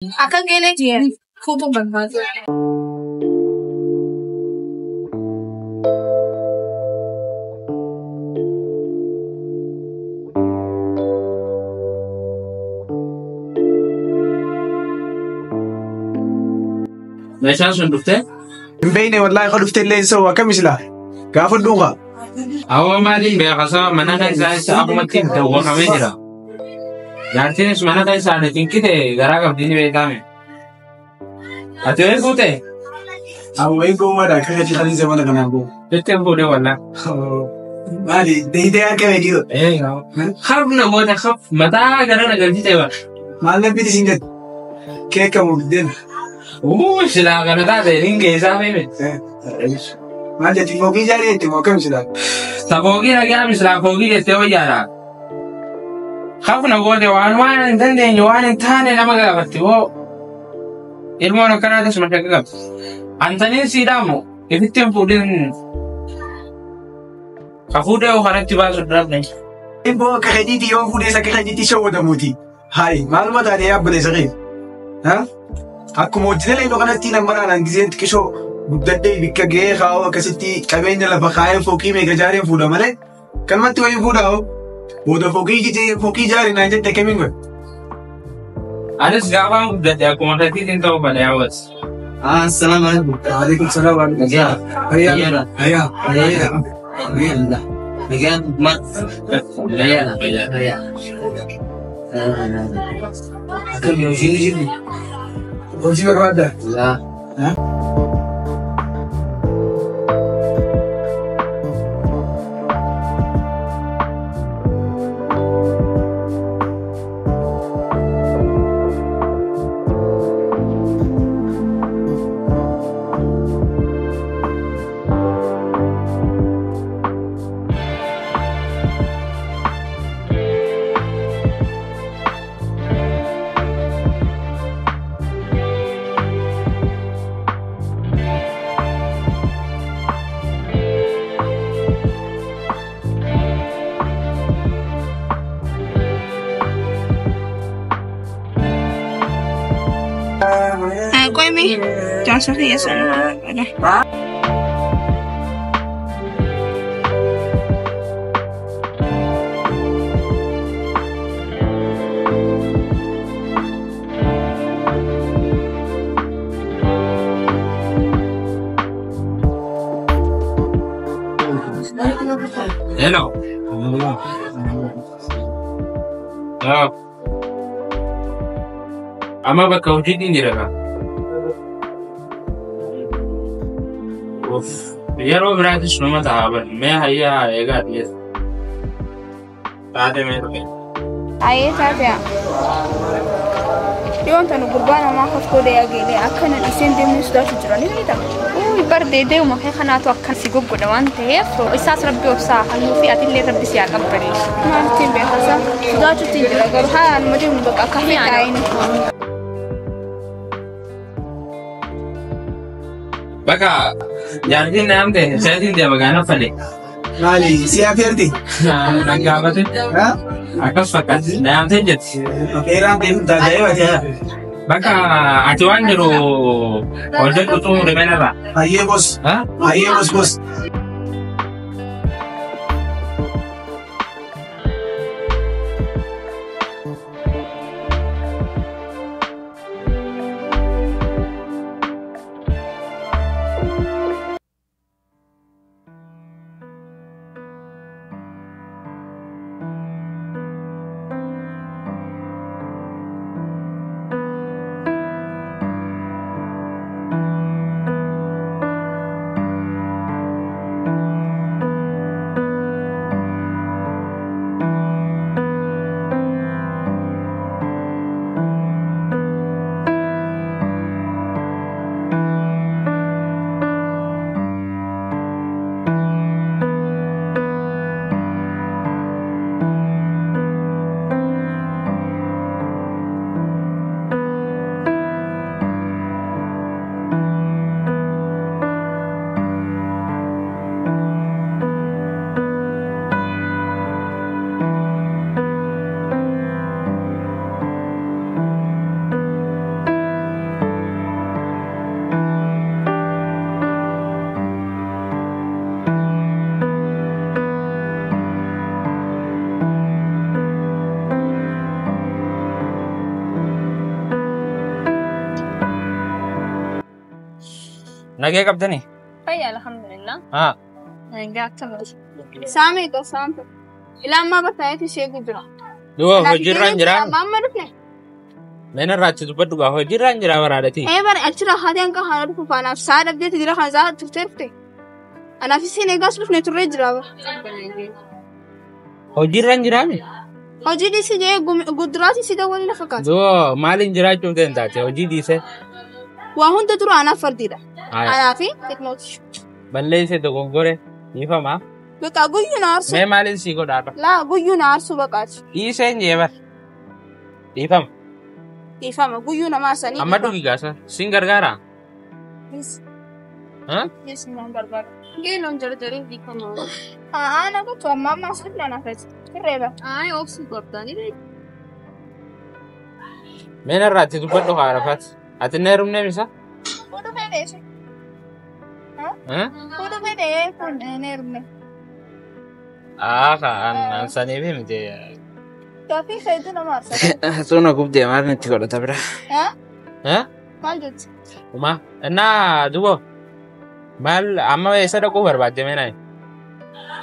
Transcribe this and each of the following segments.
Akka geelee fuutuun barbaadu. Meeshaan sun dhuftee? Hin beekne wallaahi kan dhuftee illee hin akkam islaa gaafa dhuunfaa. Awwa maaliin beeka sababa mana keessaa isa akkumatti dawwaqamee jira. Jaartiinis mana keessaa na cinqite garaa qabdi ni beekame. Ati wayii fuute? Awwa hin gowwaadha akka gatii kan mana kanaan gowwa. Jettee hin fuudhee wallaa. Maali deeyitee akka beekii. Harf namoota haf mataa gara na galchite bara. Maal namni isin gadi? Keeka muddeen. Silaa kana taate hin geessaa feene. Maal jetti fookii jaarii jetti moo akkam silaa? Safookii dhagaa misilaa fookii jettee wayyaadha. Haf namoota waan waan hin dandeenye waan hin taane nama gaafatti hoo. Ilmoon akkanaatis mashaqqa qabdi. Antaniin siidhaamu ifitti hin fuudhin. Ka fuudhee hoo kanatti baasu dhabne. Imboo akka keetiitti yoo fuudhees akka keetiitti shawwadamuuti. Hayi maaluma taatee yaabbalee saqee. Akkuma hojjetelee iddoo kanatti nama naan giseen xiqqishoo guddadhee bikka gahee kaa'u akkasitti qabeenya lafa kaa'ee fookii meeqa jaareen fuudha malee kanumatti wayii fuudha hoo. Booda fookii jaaree naan jette kamiin godhe. Anis gaafaan guddadhe akkuma keetiitiin ta'uu fedha yaawwas. Assalamu alaikum. Waalaikum salaam wa Nagaa. rahmatullahi. Hayyaa. Hayyaa. Nagaa. Nagaa. Nagaa. Nagaa. Akkam hojiin jiru? Hojii barbaaddaa? Laa. Qoymi jaarsa kiyya sana. Hello. Amma bakka hojiitiin jira kaa. Yeroo biraatis nama ta'a bal mee hayyaa eegaa dhiyeessa. Taate mee dhufe. Ayyee taate dhiyoon tanu gurbaa namaa haftoo geelee akkana iseen deemnee sodaachuu jiran ni beektaa? Uy bar deedeema kee kanaatu akkan si goggodha waan ta'eef isaas rabbi obsaa halluu fi atillee rabbi si haa qabbaneessu. Maalittiin beekasa sodaachuutti jira garuu haa anuma deemnu bakka akka taa'in. Bakka jaartiin naamte seetiin deema gaana fale. Maali si afeerti? Nan gaafate. Akkas fakkaatti naamtee jetti. Afeeraan deemu taatee watii. Bakka ati waan jiru hojjedhu xumure manarraa. Hayyee bos. Hayyee bos bos. Nagee qabdanii? Fayyaa alhamdulillah. Haa. Nagaa akkamitti? Saamee qo saamtu. Ilaa ammaa bakka ishee jira. Duba hojiirra hin jiraa? Amma dhufne. Meena irraa achi dubbadhu gaa hojiirra hin jiraa baraadhatii. Ee bara achirra haati hanga haala dhufu faanaaf saa dhabdeeti jira kan saa turtee dhufte. Anaaf isiin eegaas dhufne turree jira. Hojiirra hin jiraami? Hojii dhiisii jee gudduraati si dawwalii na fakkaata. Duba maaliin jiraachuuf ta'e taate hojii dhiisee? Waa hunda dura anaaf fardiidha. Haa. Anaa fi teeknooloojii. Balleessee dogoggore dhiifamaa. Beekaa guyyuu na aarsu. Mee maaliin sii godhaadha? Laa guyyuu na aarsu baqaati. Dhiisee hin jee bar. Dhiifama. Dhiifama guyyuu nama arsanii. Amma dhugi gaasa. Siin gargaaraa? Haa? Yes, naan gargaara. Geeloon jarjaree dhiifama. Haa na gochuu amma amma as dhufne anaaf eessa. Hirreeba. Ay obsuu qabdanii. Meena irraa achi dubbadhu haa Arafaat. Ati na heerumnee misa? Fuudhu fedhee shi. Haa? Fuudhu fedhee kun hin heerumne. Haa kaan saniif himte. Gaaffii hedduu nama aarsa. Suuna gubdee maal natti godhata bira? Haa? Haa? Maal jetti? Uma. Innaa dubo. Maal amma eessa dhaquu barbaadde meenaa?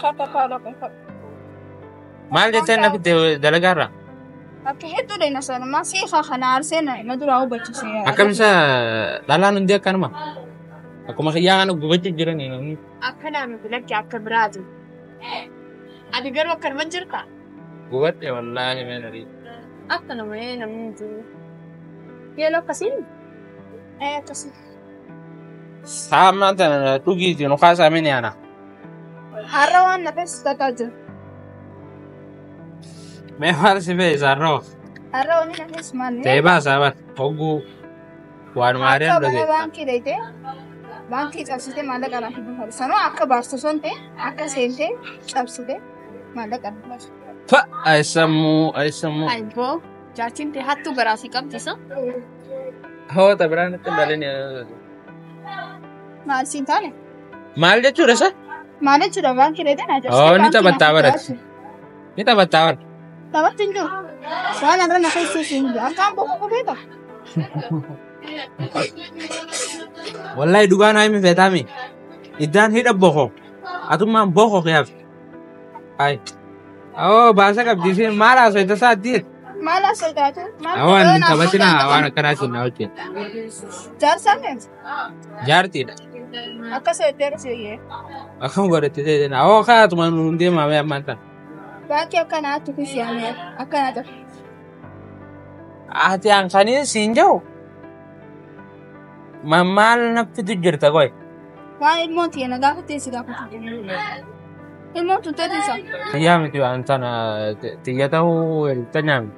Kakka. Maal jettee na fidde dalagaarraa? Akka hedduu dheena sana maa seeqa kana aarsee na duraa hubachiise. Akkam isa dhalaan hundi akkanuma. Akkuma kiyyaa kana gubachuu jiranii namni. Akkanaa miti lakki akka biraati. Ati garuu akkanuma jirta? Gubadhe wallaahi meena rii. Akkanuma ee namni jiru. Yeeloo akkasiin? Ee akkasii. Saama tana dhugiiti nu kaasaa mini ana. Har'a waan na feesisu takkaa jira. Mee maal si fe'isa har'oo? Har'a wanni na feesisu maal? Ta'ee baasaa bar hogguu waanuma Akka aareen mana dhugee. baankii dheeyitee baankii cabsitee maallaqa naaf hin buufatu. Sanuu akka baastu osoo hin ta'in akka seentee cabsitee maallaqa naaf baastu. Fa aysammuu aysammuu. Ayboo jaartiin tee hattuu garaasii qabdi isa? Hoota biraan itti hin dhalin. Maal siin taane? Maal jechuudha isa? Maal jechuudha baankii dheeyitee naa cabsitee Oo ni baankii naaf taphattaa hin barate. baastu. Ni taphattaa bara. Taphatti hin jiru. Waan har'a na feesisu hin jiru. Akkaan boqoo beeka. Wallahi dhugaa naa himi feetaami. Iddaan hidha boko. Atummaan boko kiyaaf. Ay. Oo baasa qabdi isheen maal haasofta saatti? Maal haasoftaatu? Maal Awwaan hin taphatinaa waan akkanaa isin na wajjin. Jaarsaa meeti? Jaartiidha. Akkas jettee siyyee. Akkam godhatti ta'e awoo kaatuma nuun deemaa mee ammaan tana. Baankii akkanaatti kushiyamee akkanaa ta'e. Ati hankanii siin jiru. Maal naftitu jirta qoy? Waan ilmoon tiyya na gaafattee si gaafatu. Ilmoon tun teetiisa. Xiyyaa miti waan tana xiyya ta'uu tanya miti.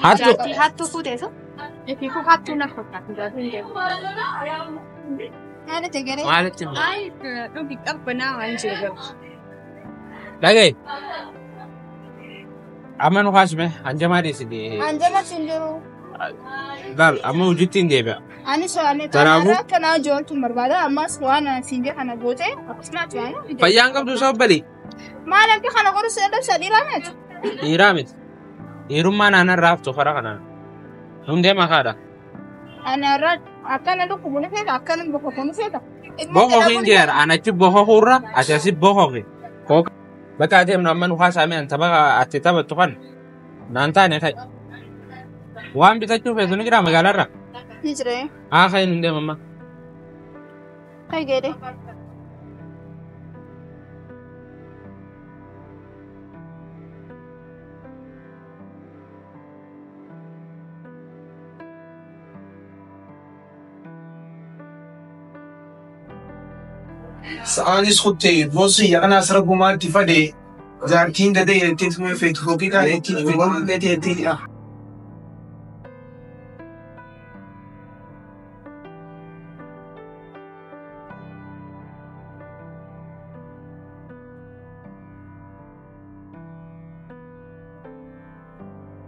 Hattuu. Jaartii hattuu fuuteessa? Ifiifuu hattuu na fakkaata jaartiin tee. Maal itti garee? Maalitti hima? Ay dhugi qabbanaa waan jiru. Dhagaye. Amma nu kaasme hanjamaa dhiisiti. Anjama siin jiru. Laal amma hojiitti hin deebi'a. Ani so'ame Kanaafuu- kanarra akkanaa ijooltuun barbaada. Ammas waan siin jedhe kana goote akkasumas waan Fayyaan qabdu isa obbali. Maal akka kana godhu si dadhabsa dhiiraa miti. Dhiiraa miti. Dhiirummaan aanan raaftu karaa kanaan. Hundee makaadha. Ani irraa akkana dhukkubu ni feeta akkana bokoku ni feeta. Bokokiin jeera an achi bokokuurra ati asi bokoki. Kooka. Bakka adeemnu amma nu haasaame an tapha ati taphattu kan naan taane kai. Waan bitachuu feetu ni jira magaalaarra. Ni jira. Haa kai nu deema amma. Kai geede. Sa'aanis kuttee boosii yaqanaas rabbumaatti fade jaartiin dadee jettee tumee feetu fookii kaadheettiin feetu feete jettiin ah.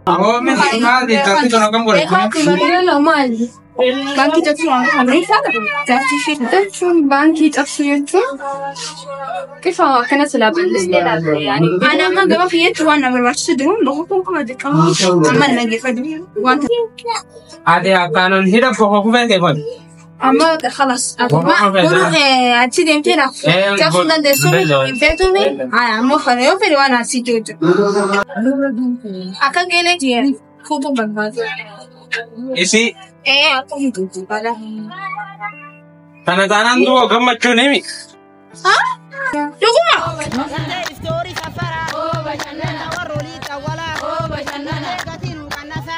Oomi maali taphni kun akkam godhatti? Baankii cabsuu waan kana jaartii ishee Jechuun baankii cabsuu jechuun qifa akkana silaa bal'istee ilaalte yaani. Ani amma gama kiyyaatti waan na barbaachisu jiru boqotuun kuma dirqama amma na geeffatu wanta Ati akkaanan hidha bokoku feete kun. Amma khalas. Akkuma kun achi deemtee naaf cabsuu dandeessu hin feetuumi. Ammoo kana yoo fedhe waan asii jiru. Akka geelee jiran fuutuu barbaadu. Isii Ee akka fuutuu barbaada. kana taanaan du'oo gammachuun himi. Dhuguma. Warroolii xawwalaa. Gatiin qannasa.